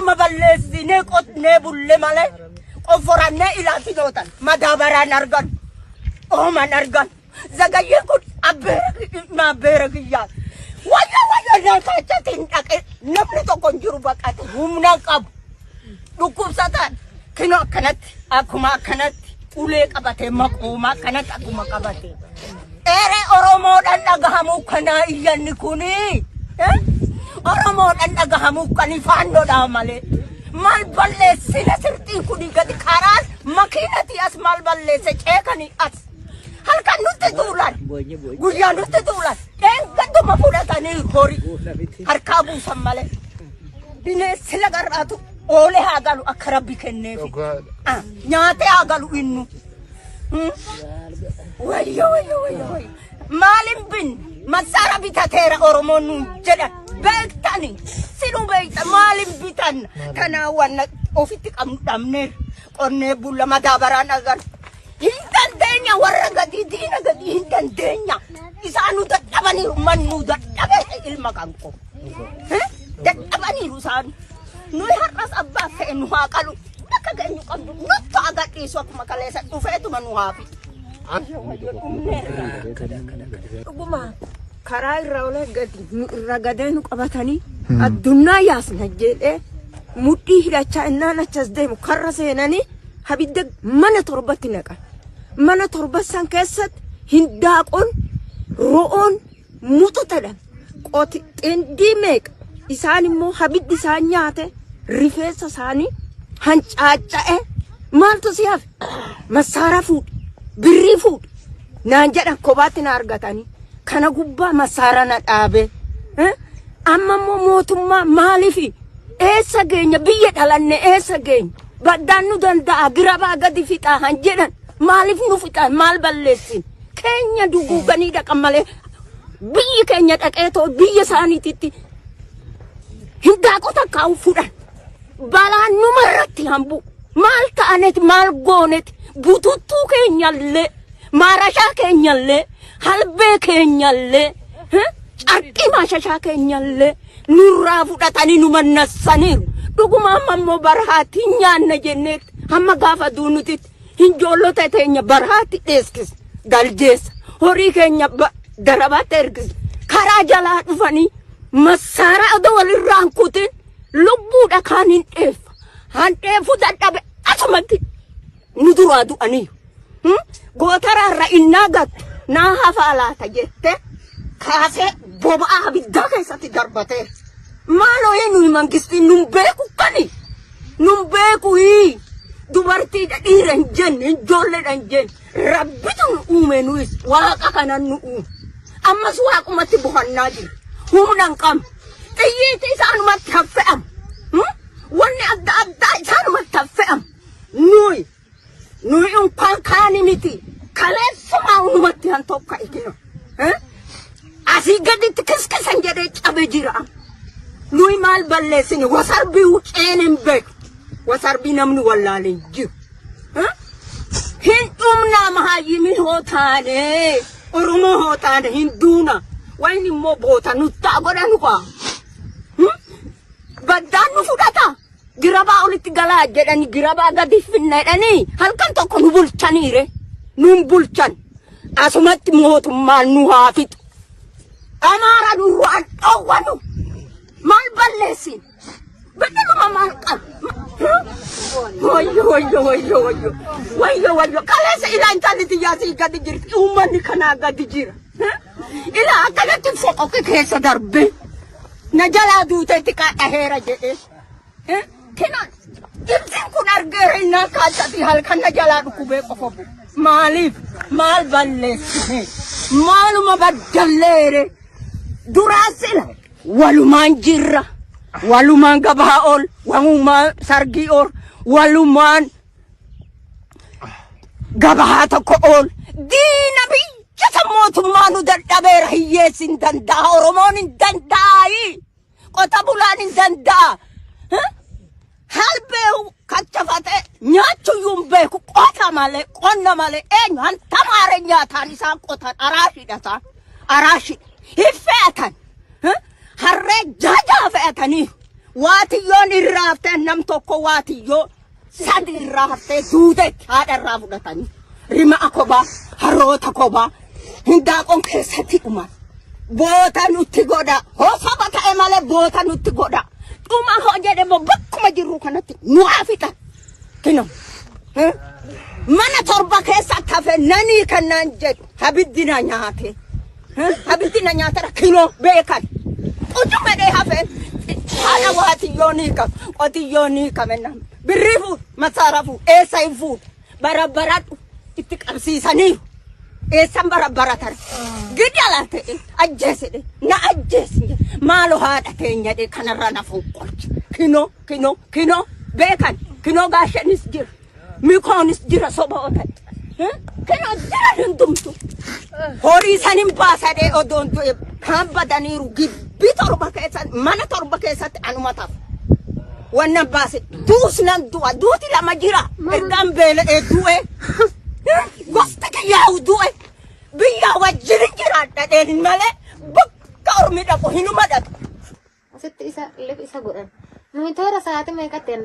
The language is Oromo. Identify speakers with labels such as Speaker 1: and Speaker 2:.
Speaker 1: Maaluma balleessinee qotnee bulle malee qofforannee ilaalchitootan madaabaraan argan ooman argan zagayyeen kun abbeera abbeera kiyyaa wayya wayya naan kaachatti hin dhaqe namni tokko hin jiru baqate humna hin qabu dhukkubsataan kinoo akkanatti akkuma akkanatti ulee qabatee maquuma akkanatti akkuma qabate. Ere Oromoodhaan dhagahamuu kanaa iyyanni kuni. Oromoodhaan dhagahamuu kan faannoodhaa malee. Maal balleessina sirxiin kuni gadi karaan makiinati as maal balleesse ceekanii as. Halkan nutti tuulan. Guyyaa nutti tuulan. Dheengadduma fudhatanii horii harkaa buusan malee. Bineensi lagarraatu oolee haa galu akka rabbi kenneefi. Ah, Nyaatee haa galu innu. Wayyo wayyo wayyo wayyo. Maalin bin massaara bitateera Oromoon nuun jedhan beektani sinuu beekta maalin bitan tanaa wanna ofitti qabnu dhabneer qonnee bulla madaabaraan agar hin dandeenya warra gadii diina gadii hin dandeenya isaanu dadhabaniiru mannuu dadhabe ilma kan koo dadhabaniiru isaan nuyi har'as abbaa fe'e nu haa qalu Bakka geenyu qabdu nuttu agadhiisu akkuma kaleessa dhufeetuma nu haa fixu. Dhuguma karaa irra olee gadi nu irra gadee nu qabatanii addunyaa yaasna jedhee mudhii hidhachaa innaan achas deemu karra seenanii habidda mana torbatti naqan. Mana torba san keessatti hindaaqoon ro'oon muxuxedhan qoti xindii meeqa isaan immoo habiddi isaan nyaate rifeensa isaanii hancaaca'e maaltu si hafe massaaraa fuudhi birrii fuudhi naan jedhan kophaatti na argatanii kana gubbaa massaaraa na dhaabe Eh? Amma immoo mootummaa maaliif eessa geenya biyya dhalanne eessa geenya baddaan nu danda'a girabaa gadi fixaa han jedhan maaliif nu fixan maal balleessin keenya duguuganii dhaqan malee biyyi keenya dhaqee too biyya isaaniititti hindaaqota kaa'u fudhan balaan numa irratti hambu maal ta'anet maal goonet bututtuu keenyallee maarashaa keenyallee halbee keenyallee carqii maashashaa keenyallee nurraa fudhatanii nu mannassaniiru dhuguma amma immoo barahaatti hin nyaanna jennee hamma gaafa duunutitti Hinjoollota teenya barahaatti dheeskis galjeessa. Horii keenya darabaatti ergis. Karaa jalaa dhufanii massaaraa odoo walirraa hin kutin lubbuudha kaan hin dheeffa. Han dheeffu dadhabe asumatti nu duraa du'aniiru. Gootaraarra innaa gattu naa hafaa laata jettee kaasee boba'aa abiddaa keessatti darbateera. Maaloo nuyi mangistiin nun beeku kani. Nun beeku hii. Dubartiidha dhiira hin jenne ijoolleedha hin jenne. Rabbitu nu uume nuyis waaqa kanan nu uume. Ammas waaqumatti bohannaa jira. Humna hin qabnu. Xiyyiiti isaanumatti haffe'amu. Wanni adda addaa isaanumatti haffe'amu. Nuyi Nuyi unkaan kaani miti. Kaleessumaa unumatti han tokka ikino. Asii gaditti kiskisan jedhee cabe jira. Nuyi maal balleessine wasarbii ceene hin beeku. Wasarbii namni wallaale hin jiru. Hin dhumnaa mahaayyimiin hoo taane Oromoo hoo taane hin duuna. Wayin immoo boota nuttaa godhanu kaa. Baddaan nu fudhata. Girabaa olitti galaa jedhani girabaa gadi finna jedhanii halkan tokko nu bulchaniire. Nun bulchan. Asumatti mootummaan nu haa fixu. Amaara nurraan dhowwanu. Maal balleessin? Badaluma maal qabu? Wayyo wayyo wayyo wayyo wayyo wayyo kaleessa ilaa intalli tiyyaa sii gadi jirti uummanni kanaa gadi jira. Ilaa akkanatti foqoqi keessa darbee. Na jalaa duuteetti qaadhaheera jedhee. Kina ibsin kun argeera innaan kaachati halkan na jalaa dhukkubee qofa bu'u. Maaliif maal balleessine maaluma baddalleere duraa sila walumaan jirra walumaan gabaa ol walumaan sargii ol walumaan gabaa tokko ool diina biyya san mootummaa nu dadhabeera hiyyeessi hin danda'a oromoon hin danda'aayi qota bulaan hin danda'a halbee kachafate nyaachuyyuu hin beeku qota malee qonna malee eenyu hantamaare nyaataan isaan qotan araashidha isaan araashidha hin fe'atan harree jaajaa fe'atanii. Waatiyyoon irraa haftee nam tokko waatiyyoo sadi irraa haftee duutetti haadha irraa fudhatanii. Rima'a kobaa, harroota kobaa, hindaaqoon keessatti dhuman. Boota nutti godha. Hoo saba ta'e malee boota nutti godha. Dhuma hoo jedhe moo bakkuma jirru kanatti nu haa fixan. Kino. Mana torba keessatti hafe nanii kan naan jedhu habiddi na nyaate. Habiddi na nyaatara kinoo beekan. Qucumedhee hafe haadha waatiyyoo ni qaba. Qotiyyoo ni qaba. Birrii fuudhu masaara fuudhu eessa hin fuudhu. Barabbaradhu itti qabsiisaniiru. Eessan barabbaratan. Gidala ta'e ajjeesedhe na ajjeesi maalo haadha teenya dhe kanarraa na fonqolche. Kinoo kinoo kinoo beekan kinoo gaashanis jira. Mikoonis jira soba ta'e. Kinoo jira hundumtu. Horii san hin baasadhee odoon du'e kaan badaniiru gibbii torba keessa mana torba keessatti anuma tafa. Wannan baase du'us nan du'a duuti lama jira ergaan beela'ee du'e gosti kiyyaa'u du'e biyya wajjin jiraadha dheen malee bakka ormi dhaqu hinuma dhaqu.
Speaker 2: Asitti isa lif isa godhan. Nuyi toora sa'aatii meeqatti hin